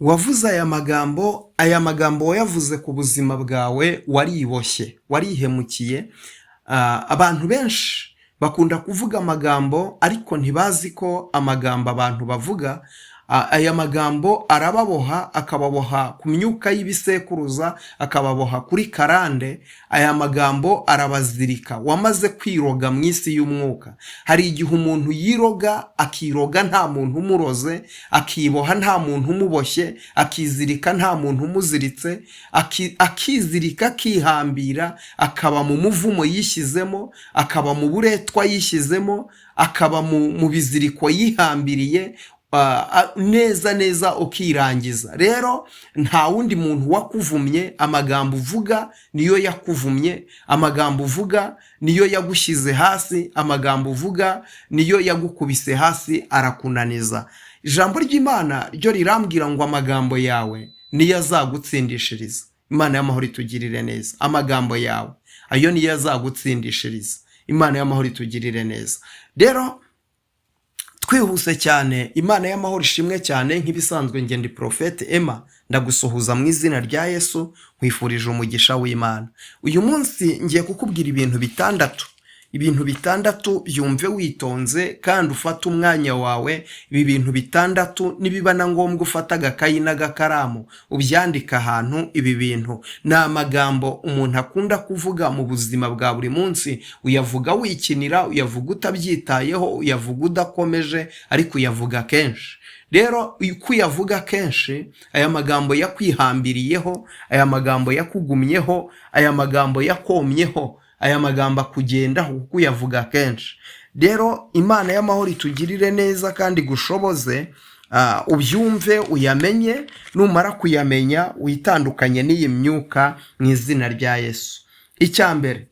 Wavuze aya magambo, aya magambo wayavuze ku buzima bwawe, wariboshye, warihemukiye. Abantu benshi bakunda kuvuga amagambo, ariko ntibazi ko amagambo abantu bavuga, aya magambo arababoha, akababoha ku myuka y'ibisekuruza, akababoha kuri karande. Aya magambo arabazirika. Wamaze kwiroga mu isi y'umwuka. Hari igihe umuntu yiroga, akiroga nta muntu umuroze, akiboha nta muntu umuboshye, akizirika nta muntu umuziritse, akizirika, akihambira, akaba mu muvumo yishyizemo, akaba mu buretwa yishyizemo, akaba mu biziriko yihambiriye neza neza, ukirangiza. Rero nta wundi muntu wakuvumye, amagambo uvuga niyo yakuvumye, amagambo uvuga niyo yagushyize hasi, amagambo uvuga niyo yagukubise hasi arakunaniza. Ijambo ry'Imana ryo rirambwira ngo amagambo yawe niyo azagutsindishiriza. Imana y'amahoro itugirire neza. Amagambo yawe ayo niyo azagutsindishiriza. Imana y'amahoro itugirire neza. Rero twihuse cyane, Imana y'amahoro ishimwe cyane. Nk'ibisanzwe, ngenda Prophet Emma, ndagusuhuza mu izina rya Yesu, nkwifurije umugisha w'Imana. Uyu munsi ngiye kukubwira ibintu bitandatu, ibintu bitandatu. Byumve witonze kandi ufate umwanya wawe. Ibi bintu bitandatu, nibiba na ngombwa ufate agakayi n'agakaramu ubyandike ahantu. Ibi bintu ni amagambo umuntu akunda kuvuga mu buzima bwa buri munsi. Uyavuga wikinira, uyavuga utabyitayeho, uyavuga udakomeje, ariko uyavuga kenshi. Rero uko uyavuga kenshi, aya magambo yakwihambiriyeho, aya magambo yakugumyeho, aya magambo yakomyeho, aya magambo akugendaho kuko uyavuga kenshi. Rero Imana y'amahoro itugirire neza kandi igushoboze, ubyumve, uyamenye. Numara kuyamenya, witandukanye n'iyi myuka mu izina rya Yesu. Icya mbere,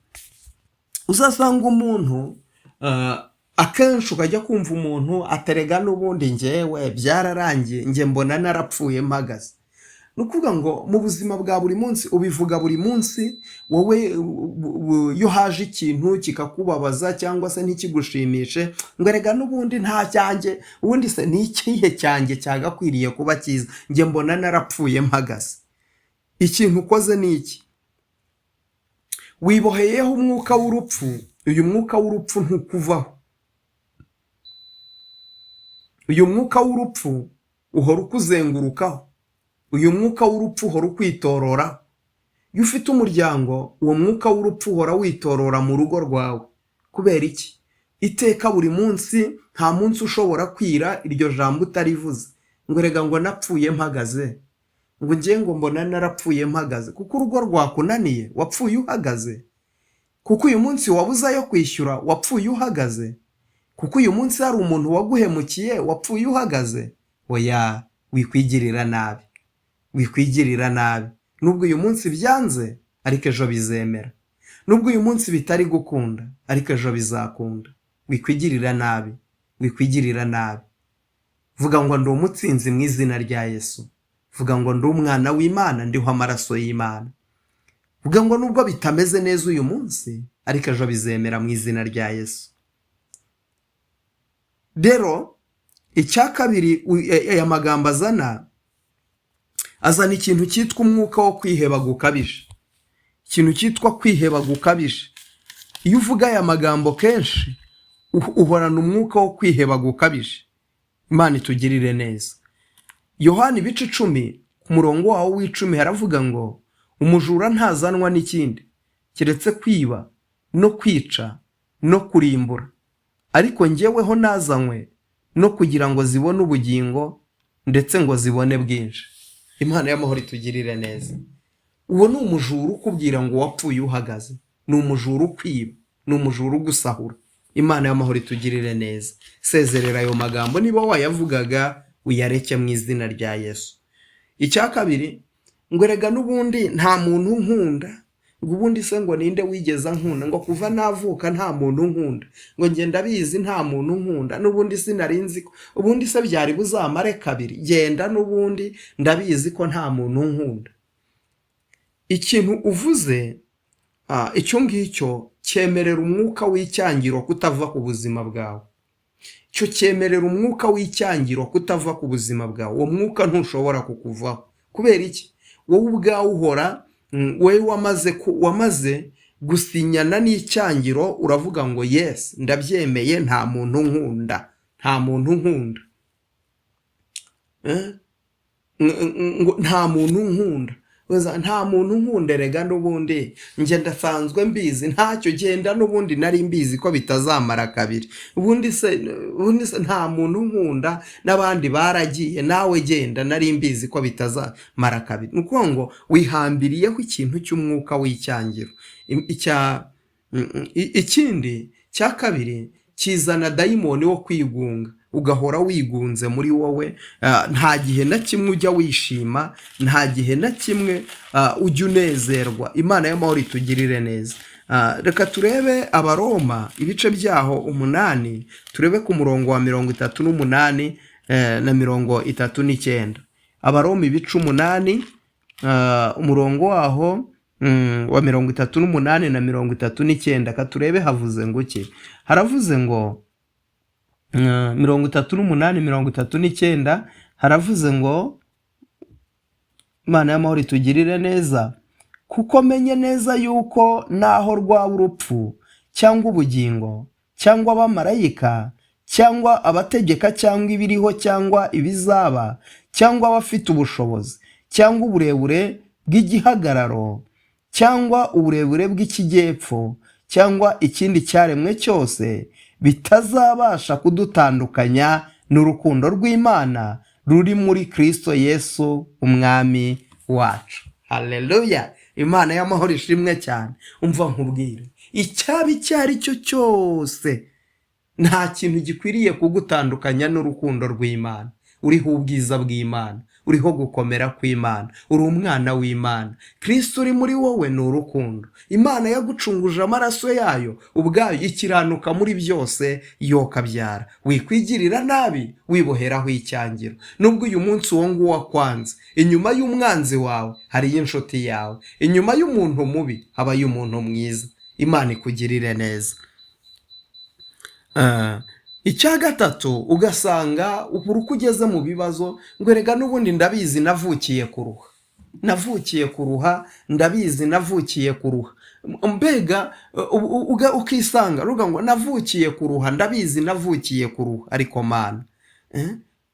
uzasanga umuntu akenshi ukajya kumva umuntu aterega: "N'ubundi ngewe byararangiye, njye mbona narapfuye mpagaze." Ni ukuvuga ngo mu buzima bwa buri munsi ubivuga buri munsi. Wowe iyo haje ikintu kikakubabaza cyangwa se ntikigushimishe, ngo: "Erega n'ubundi nta cyanjye, ubundi se ni ikihe cyanjye cyagakwiriye kuba cyiza? Njye mbona narapfuye mpagaze." Ikintu ukoze ni iki? Wiboheyeho umwuka w'urupfu. Uyu mwuka w'urupfu ntukuvaho. Uyu mwuka w'urupfu uhora ukuzengurukaho. Uyu mwuka w'urupfu uhora ukwitorora. Iyo ufite umuryango, uwo mwuka w'urupfu uhora witorora mu rugo rwawe. Kubera iki? Iteka, buri munsi, nta munsi ushobora kwira iryo jambo utarivuze, ngo: "Rega ngo napfuye mpagaze," ngo: "Ngiye ngo mbona narapfuye mpagaze." Kuko urugo rwakunaniye, wapfuye uhagaze. Kuko uyu munsi wabuze ayo kwishyura, wapfuye uhagaze. Kuko uyu munsi hari umuntu waguhemukiye, wapfuye uhagaze. Oya, wikwigirira nabi, wikwigirira nabi. Nubwo uyu munsi byanze, ariko ejo bizemera. Nubwo uyu munsi bitari gukunda, ariko ejo bizakunda. Wikwigirira nabi, wikwigirira nabi. Vuga ngo: "Ndi umutsinzi mu izina rya Yesu." Vuga ngo: "Ndi umwana w'Imana, ndiho amaraso y'Imana." Vuga ngo: "Nubwo bitameze neza uyu munsi, ariko ejo bizemera mu izina rya Yesu." Rero icya kabiri, aya magambo azana ikintu cyitwa umwuka wo kwiheba gukabije, ikintu cyitwa kwiheba gukabije. Iyo uvuga aya magambo kenshi, uhorana umwuka wo kwiheba gukabije. Imana itugirire neza. Yohani ibice 10, ku murongo wawo w'10, haravuga ngo: "Umujura ntazanwa n'ikindi keretse kwiba no kwica no kurimbura, ariko njyeweho nazanywe no kugira ngo zibone ubugingo, ndetse ngo zibone bwinshi." Imana y'amahoro itugirire neza. Uwo ni umujura ukubwira ngo wapfuye uhagaze, ni umujura ukwiba, ni umujura ugusahura. Imana y'amahoro itugirire neza. Sezerera ayo magambo, niba wayavugaga uyareke mu izina rya Yesu. Icya kabiri, ngo: "Erega n'ubundi nta muntu unkunda," ngo: "Ubundi se ngo ninde wigeze ankunda?" ngo: "Kuva navuka nta muntu unkunda," ngo: "Njye ndabizi nta muntu unkunda, n'ubundi sinari nzi ko, ubundi se byari buzamare kabiri? Genda, n'ubundi ndabizi ko nta muntu unkunda." Ikintu uvuze icyo ngicyo cyemerera umwuka w'icyangiro kutava ku buzima bwawe. Icyo cyemerera umwuka w'icyangiro kutava ku buzima bwawe. Uwo mwuka ntushobora kukuvaho. Kubera iki? Wowe ubwawe uhora wowe wamaze gusinyana n'icyangiro, uravuga ngo: "Yes, ndabyemeye, nta muntu nkunda, nta muntu nkunda." Eh? Ngo nta muntu nkunda. Nta muntu nkunda. Erega n'ubundi njye ndasanzwe mbizi, ntacyo genda, n'ubundi nari mbizi ko bitazamara kabiri. Ubundi se nta muntu nkunda, n'abandi baragiye, nawe genda, nari mbizi ko bitazamara kabiri. Ni ukuvuga ngo wihambiriyeho ikintu cy'umwuka w'icyangiro. Ikindi cya kabiri kizana dayimoni wo kwigunga, ugahora wigunze muri wowe. Nta gihe na kimwe ujya wishima, nta gihe na kimwe ujya unezerwa. Imana y'amahoro itugirire neza. Reka turebe Abaroma ibice byaho 8, turebe ku murongo wa 38 na 39. Abaroma ibice 8, umurongo waho wa 38 na 39. Ka turebe havuze ngo iki. Haravuze ngo 38, 39, haravuze ngo: "Imana y'amahoro itugirire neza. Kuko menye neza yuko naho rwaba urupfu cyangwa ubugingo cyangwa abamarayika cyangwa abategeka cyangwa ibiriho cyangwa ibizaba cyangwa abafite ubushobozi cyangwa uburebure bw'igihagararo cyangwa uburebure bw'ikijyepfo cyangwa ikindi cyaremwe cyose bitazabasha kudutandukanya n'urukundo rw'Imana ruri muri Kristo Yesu Umwami wacu." Haleluya! Imana y'amahoro ishimwe cyane. Umva nkubwire, icyaba icyo ari cyo cyose, nta kintu gikwiriye kugutandukanya n'urukundo rw'Imana. Uriho ubwiza bw'Imana, uriho gukomera kw'Imana, uri umwana w'Imana. Kristo uri muri wowe ni urukundo. Imana yagucunguje amaraso yayo ubwayo, ikiranuka muri byose yokabyara. Wikwigirira nabi wiboheraho icyangiro. Nubwo uyu munsi uwo nguwo akwanze, inyuma y'umwanzi wawe hariyo inshuti yawe, inyuma y'umuntu mubi habayo umuntu mwiza. Imana ikugirire neza. Icya gatatu, ugasanga buri uko ugeze mu bibazo ngo: "Erega n'ubundi ndabizi, navukiye kuruha, navukiye kuruha, ndabizi, navukiye kuruha." Mbega ukisanga uruvuga ngo: "Navukiye kuruha, ndabizi, navukiye kuruha." Ariko Mana,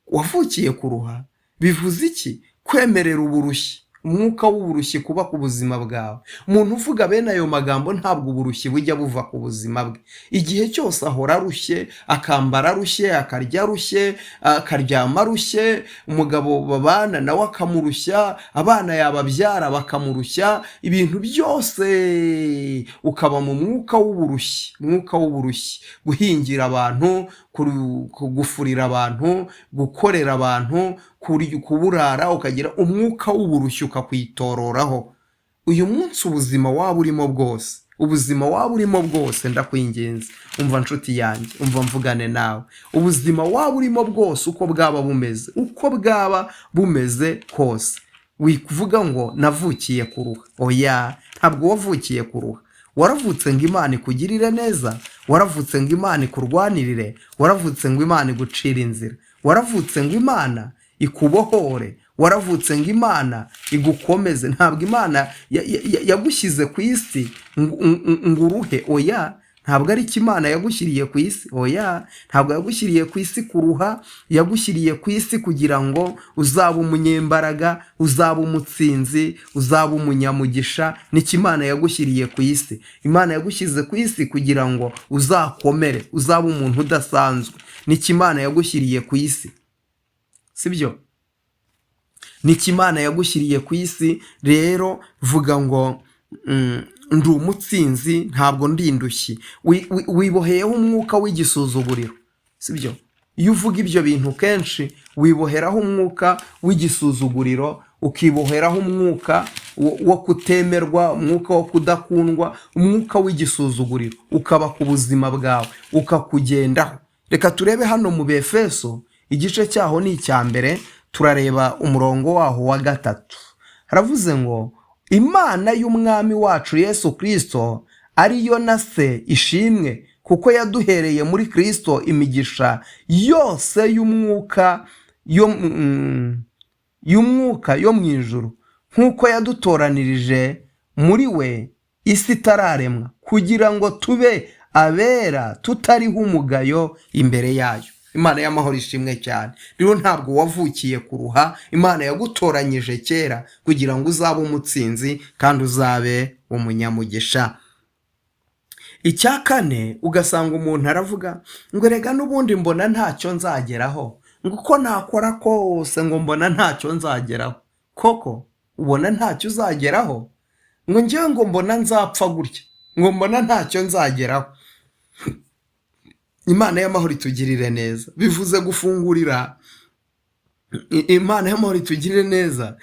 wavukiye kuruha bivuze iki? Kwemerera uburushyi, umwuka w'uburushyi kuba ku buzima bwawe. Umuntu uvuga bene ayo magambo, ntabwo uburushyi bujya buva ku buzima bwe. Igihe cyose ahora arushye, akambara arushye, akarya arushye, akaryama arushye, umugabo babana nawe akamurushya, abana yababyara bakamurushya, ibintu byose ukaba mu mwuka w'uburushyi, umwuka w'uburushyi, guhingira abantu, gufurira abantu, gukorera abantu, kuburara, ukagira umwuka w'uburushyi ukakwitororaho. Uyu munsi ubuzima waba urimo bwose, ubuzima waba urimo bwose, ndakwinginze, umva nshuti yanjye, umva mvugane nawe, ubuzima waba urimo bwose, uko bwaba bumeze, uko bwaba bumeze kose, wikuvuga ngo: "Navukiye kuruha." Oya, ntabwo wavukiye kuruha. Waravutse ngo Imana ikugirire neza, waravutse ngo Imana ikurwanirire, waravutse ngo Imana igucire inzira, waravutse ngo Imana ikubohore, waravutse ngo Imana igukomeze. Ntabwo Imana yagushyize ku isi ngo uruhe. Oya, ntabwo ari cyo Imana yagushyiriye ku isi. Oya, ntabwo yagushyiriye ku isi kuruha. Yagushyiriye ku isi kugira ngo uzabe umunyembaraga, uzabe umutsinzi, uzabe umunyamugisha. Nicyo Imana yagushyiriye ku isi. Imana yagushyize ku isi kugira ngo uzakomere, uzabe umuntu udasanzwe. Nicyo Imana yagushyiriye ku isi, sibyo? Nicyo Imana yagushyiriye ku isi. Rero vuga ngo: "Ndi umutsinzi, ntabwo ndi indushyi." Wiboheyeho umwuka w'igisuzuguriro, sibyo? Iyo uvuga ibyo bintu kenshi, wiboheraho umwuka w'igisuzuguriro, ukiboheraho umwuka wo kutemerwa, umwuka wo kudakundwa, umwuka w'igisuzuguriro ukaba ku buzima bwawe, ukakugendaho. Reka turebe hano mu Befeso, igice cyaho ni icya mbere, turareba umurongo waho wa 3. Haravuze ngo: "Imana y'Umwami wacu Yesu Kirisito, ariyo na Se, ishimwe, Kuko yaduhereye muri Kirisito imigisha yose y'umwuka yo mu ijuru, nk'uko yadutoranirije muri we isi itararemwa, kugira ngo tube abera tutariho umugayo imbere yayo. Imana y'amahoro ishimwe cyane. Rero ntabwo wavukiye kuruha, Imana yagutoranyije kera kugira ngo uzabe umutsinzi kandi uzabe umunyamugisha. Icya kane, ugasanga umuntu aravuga ngo rega n'ubundi mbona ntacyo nzageraho, ngo uko nakora kose ngo mbona ntacyo nzageraho. Koko ubona ntacyo uzageraho? Ngo njyewe ngo mbona nzapfa gutya, ngo mbona ntacyo nzageraho. Imana y'amahoro itugirire neza. Bivuze gufungurira Imana y'amahoro itugirire neza.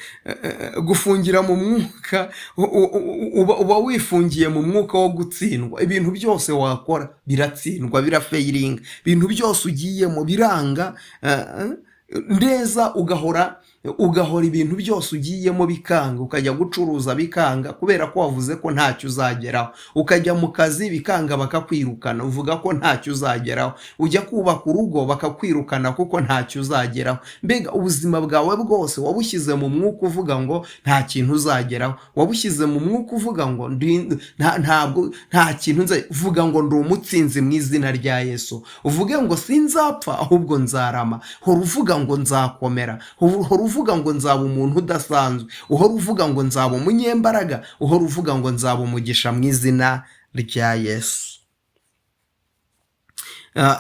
Gufungira mu mwuka, uba wifungiye mu mwuka wo gutsindwa. Ibintu byose wakora biratsindwa, birafailinga, ibintu byose ugiyemo biranga neza, ugahora ibintu byose ugiyemo bikanga. Ukajya gucuruza bikanga kubera ko wavuze ko ntacyo uzageraho, ukajya mu kazi bikanga bakakwirukana, uvuga ko ntacyo uzageraho, ujya kubaka urugo bakakwirukana kuko ntacyo uzageraho. Mbega ubuzima bwawe bwose wabushyize mu mwuka uvuga ngo nta kintu uzageraho, wabushyize mu mwuka uvuga ngo ntabwo nta kintu nza. Vuga ngo ndi umutsinzi mu izina rya Yesu, uvuge ngo sinzapfa ahubwo nzarama. Hora uvuga ngo nzakomera, uhora uvuga ngo nzaba umuntu udasanzwe, uhora uvuga ngo nzaba umunyembaraga, uhora uvuga ngo nzaba umugisha mu izina rya Yesu.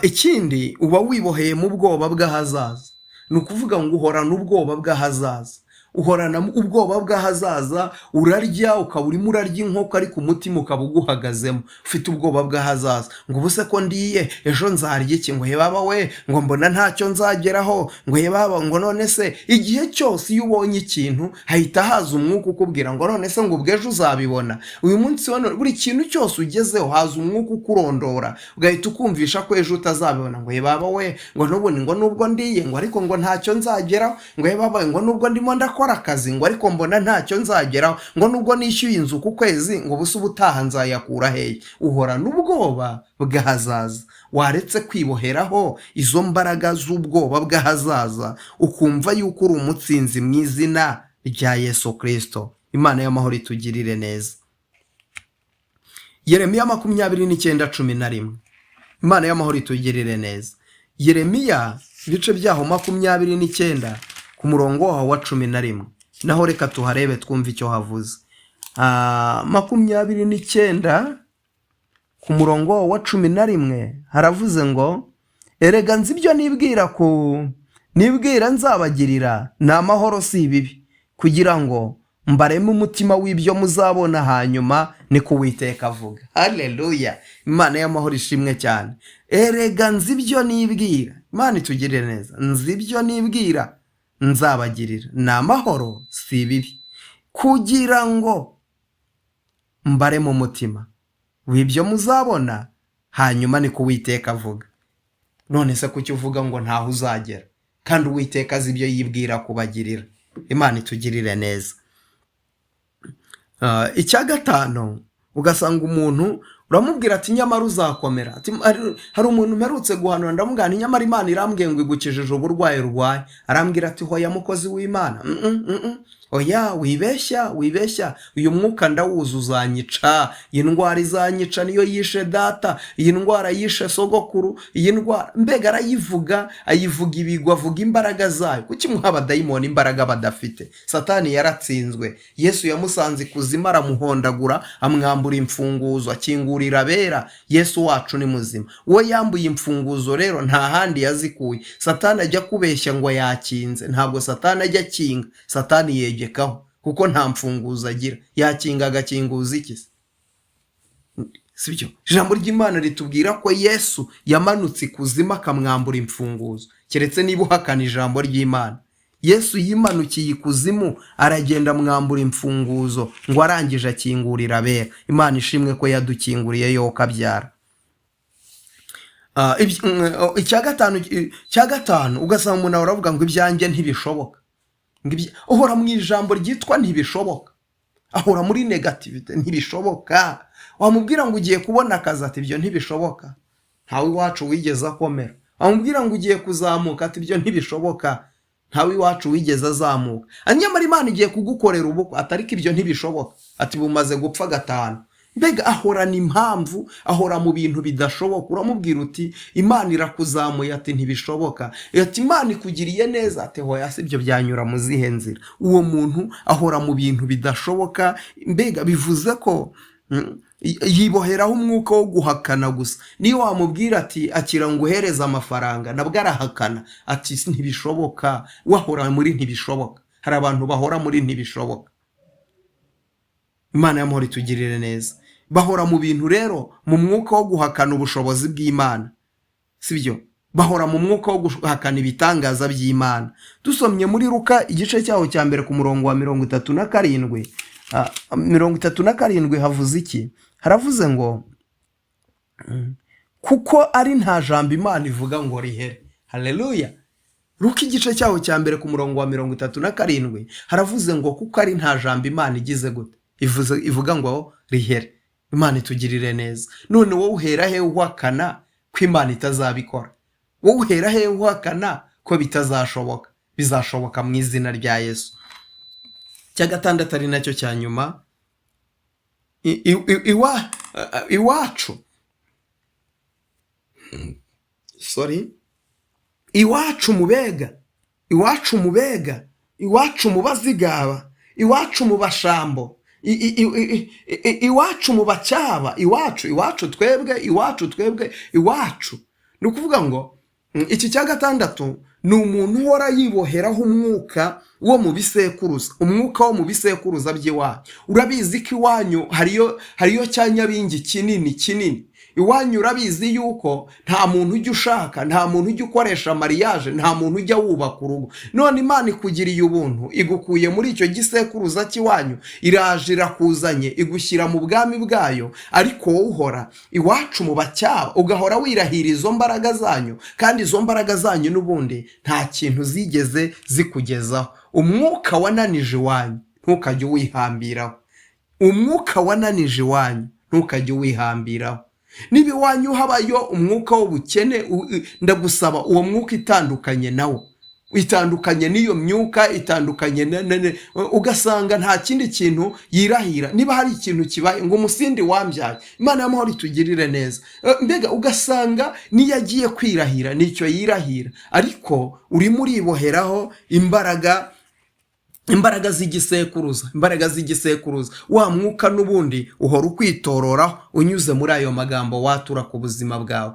Ikindi, uba wiboheye mu bwoba bw'ahazaza. Ni ukuvuga ngo uhorana ubwoba bw'ahazaza, uhorana ubwoba bw'ahazaza. Urarya ukaba urimo urarya inkoko, ariko umutima ukaba uguhagazemo, ufite ubwoba bw'ahazaza, ngo ubu se ko ndiye, ejo nzarya iki? Ngo hebaba we, ngo mbona ntacyo nzageraho, ngo hebaba, ngo none se. Igihe cyose iyo ubonye ikintu hahita haza umwuka ukubwira ngo none se, ngo ubwo ejo uzabibona? Uyu munsi wa none buri kintu cyose ugezeho haza umwuka ukurondora, ugahita ukumvisha ko ejo utazabibona, ngo hebaba we, ngo n'ubundi, ngo nubwo ndiye, ngo ariko ngo ntacyo nzageraho, ngo hebaba we, ngo nubwo ndimo ndakora akazi, ngo ariko mbona ntacyo nzageraho, ngo nubwo nishyuye inzu ku kwezi, ngo ubuse ubutaha nzayakura hehe? Uhorana ubwoba bw'ahazaza. Waretse kwiboheraho izo mbaraga z'ubwoba bw'ahazaza, ukumva yuko uri umutsinzi mu izina rya Yesu Kirisito. Imana y'amahoro itugirire neza. Yeremiya 29:11. Imana y'amahoro itugirire neza. Yeremiya ibice byaho 29 ku murongo waho wa 11, naho reka tuharebe twumve icyo havuze. 29 ku murongo waho wa 11 haravuze ngo: "Erega nzi ibyo nibwira ku nibwira nzabagirira, ni amahoro si ibibi, kugira ngo mbareme umutima w'ibyo muzabona hanyuma, niko Uwiteka avuga." Haleluya, Imana y'amahoro ishimwe cyane. Erega nzi ibyo nibwira, Imana itugirire neza, nzi ibyo nibwira nzabagirira, ni amahoro si ibibi, kugira ngo mbareme umutima w'ibyo muzabona hanyuma, niko Uwiteka avuga. None se kuki uvuga ngo ntaho uzagera kandi Uwiteka azi ibyo yibwira kubagirira? Imana itugirire neza. Icya gatanu, ugasanga umuntu uramubwira ati nyamara uzakomera. Ati, hari umuntu mperutse guhanura, ndamubwira nti nyamara Imana irambwiye ngo igukijije uburwayi urwaye. Arambwira ati hoya mukozi w'Imana, Oya, wibeshya, wibeshya, uyu mwuka ndawuzi, uzanyica, iyi ndwara izanyica, niyo yishe data, iyi ndwara yishe sogokuru, iyi ndwara. Mbega arayivuga, ayivuga ibigwi, avuga imbaraga zayo. Kuki muha abadayimoni imbaraga badafite? Satani yaratsinzwe. Yesu yamusanze ikuzimu aramuhondagura, amwambura imfunguzo, akingurira abera. Yesu wacu ni muzima. Uwo yambuye imfunguzo rero nta handi yazikuye. Satani ajya kubeshya ngo yakinze, ntabwo Satani ajya akinga, Satani yegekaho kuko nta mfunguzo agira. Yakinga agakinguza iki se? Sibyo? Ijambo ry'Imana ritubwira ko Yesu yamanutse ikuzimu akamwambura imfunguzo, keretse niba uhakana ijambo ry'Imana. Yesu yimanukiye ikuzimu, aragenda amwambura imfunguzo, ngo arangije akingurira abera. Imana ishimwe ko yadukinguriye yo kabyara. Icya gatanu, ugasanga umuntu ahora avuga ngo ibyanjye ntibishoboka. Uhora mu ijambo ryitwa ntibishoboka, ahora muri négativité, ntibishoboka. Wamubwira ngo ugiye kubona akazi, ati ibyo ntibishoboka. Ntawe iwacu wigeze akomera. Wamubwira ngo ugiye kuzamuka, ati ibyo ntibishoboka, ntawe iwacu wigeze azamuka. Nyamara Imana igiye kugukorera ubukwe, ati ariko ibyo ntibishoboka, ati bumaze gupfa gatanu. Mbega ahorana impamvu, ahora mu bintu bidashoboka. Uramubwira uti Imana irakuzamuye, ati ntibishoboka. Ati Imana ikugiriye neza, ati hoya si ibyo, byanyura mu zihe nzira? Uwo muntu ahora mu bintu bidashoboka. Mbega bivuze ko yiboheraho umwuka wo guhakana gusa. Niyo wamubwira ati akira ngo uhereze amafaranga, nabwo arahakana ati ntibishoboka. Wahora muri ntibishoboka. Hari abantu bahora muri ntibishoboka. Imana y'amahoro itugirire neza. Bahora mu bintu rero mu mwuka wo guhakana ubushobozi bw'Imana, sibyo? Bahora mu mwuka wo guhakana ibitangaza by'Imana. Dusomye muri Luka igice cyaho cya mbere ku murongo wa 37, 37 havuze iki? Haravuze ngo kuko ari nta jambo Imana ivuga ngo rihere. Haleluya! Luka igice cyaho cya mbere ku murongo wa 37 haravuze ngo kuko ari nta jambo Imana igize gute? Ivuga ngo rihere. Imana itugirire neza. None wowe uhera he uhakana ko Imana itazabikora? Wowe uhera he uhakana ko bitazashoboka? Bizashoboka mu izina rya Yesu. Icya gatandatu ari nacyo cya nyuma, iwacu, sorry, iwacu mu Bega, iwacu mu Bega, iwacu mu Bazigaba, iwacu mu Bashambo, iwacu mu Bacyaba, iwacu, iwacu twebwe, iwacu twebwe, iwacu. Ni ukuvuga ngo iki cya gatandatu ni umuntu uhora yiboheraho umwuka wo mu bisekuruza, umwuka wo mu bisekuruza by'iwanyu. Urabizi ko iwanyu hariyo cya nyabingi kinini kinini. Iwanyu urabizi yuko nta muntu ujya ushaka, nta muntu ujya ukoresha mariage, nta muntu ujya wubaka urugo. None Imana ikugiriye ubuntu, igukuye muri icyo gisekuruza cy'iwanyu, iraje irakuzanye, igushyira mu bwami bwayo. Ariko wowe uhora iwacu mu Bacyaba, ugahora wirahira izo mbaraga zanyu, kandi izo mbaraga zanyu n'ubundi nta kintu zigeze zikugezaho. Umwuka wananije iwanyu ntukajye uwihambiraho. Umwuka wananije iwanyu ntukajye uwihambiraho. Niba iwanyu habayo umwuka w'ubukene, ndagusaba uwo mwuka itandukanye nawo, itandukanye n'iyo myuka, itandukanye ugasanga nta kindi kintu yirahira. Niba hari ikintu kibaye ngo umusindi wambyaye, Imana y'amahoro itugirire neza. Mbega ugasanga niyo agiye kwirahira nicyo yirahira, ariko urimo uriboheraho imbaraga z'igisekuruza, imbaraga z'igisekuruza. Wa mwuka n'ubundi uhora ukwitororaho unyuze muri ayo magambo watura ku buzima bwawe,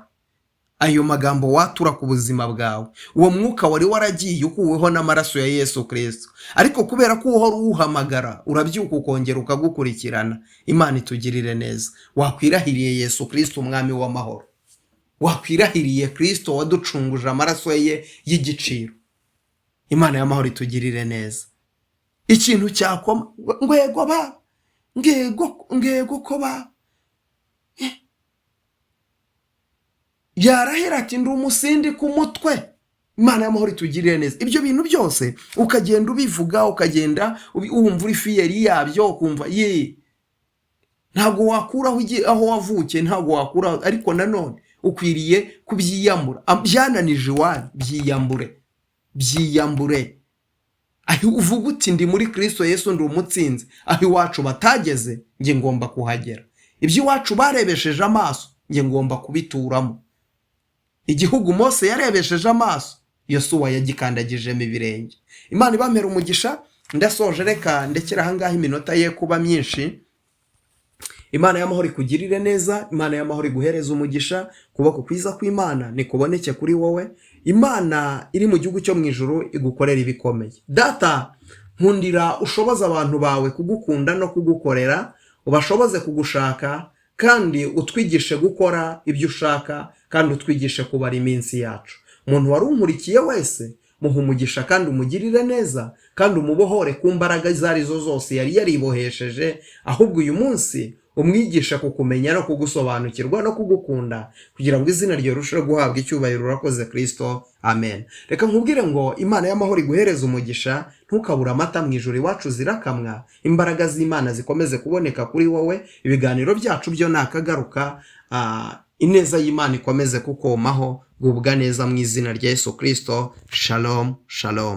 ayo magambo watura ku buzima bwawe. Uwo mwuka wari waragiye ukuweho n'amaraso ya Yesu Kirisito, ariko kubera ko uhora uwuhamagara, urabyuka ukongera ukagukurikirana. Imana itugirire neza. Wakwirahiriye Yesu Kirisito umwami w'amahoro, wakwirahiriye Kirisito waducunguje amaraso ye y'igiciro. Imana y'amahoro itugirire neza. Ikintu cyakoma ngwego ba ngego ngego ko ba yarahera ati ndi umusindi ku mutwe. Imana y'amahoro itugirire neza. Ibyo bintu byose ukagenda ubivuga, ukagenda wumva uri fier yabyo, ukumva ye ntabwo wakuraho aho wavukiye, ntabwo wakuraho, ariko nanone ukwiriye kubyiyambura. Byananije iwanyu, byiyambure, byiyambure. Aho uvuga uti ndi muri Kristo Yesu, ndi umutsinzi, aho iwacu batageze njye ngomba kuhagera, ibyo iwacu barebesheje amaso njye ngomba kubituramo. Igihugu Mose yarebesheje amaso, Yosuwa yagikandagijemo ibirenge. Imana ibamera umugisha. Ndasoje, reka ndekera ahangaha iminota ye kuba myinshi. Imana y'amahoro ikugirire neza, Imana y'amahoro iguhereze umugisha, ukuboko kwiza kw'Imana nikuboneke kuri wowe. Imana iri mu gihugu cyo mu ijuru igukorera ibikomeye. Data, nkundira ushoboze abantu bawe kugukunda no kugukorera, ubashoboze kugushaka, kandi utwigishe gukora ibyo ushaka, kandi utwigishe kubara iminsi yacu. Umuntu wari unkurikiye wese muha umugisha kandi umugirire neza, kandi umubohore ku mbaraga izo arizo zose yari yaribohesheje, ahubwo uyu munsi umwigisha kukumenya no kugusobanukirwa no kugukunda, kugira ngo izina ryawe rirusheho guhabwa icyubahiro. Urakoze Kristo, amen. Reka nkubwire ngo Imana y'amahoro iguhereze umugisha. Ntukabure amata mu ijuru iwacu zirakamwa. Imbaraga z'Imana zikomeze kuboneka kuri wowe. Ibiganiro byacu byo nakagaruka. Ineza y'Imana ikomeze kukomaho. Gubwa neza mu izina rya Yesu Kirisito. Shalom, shalom.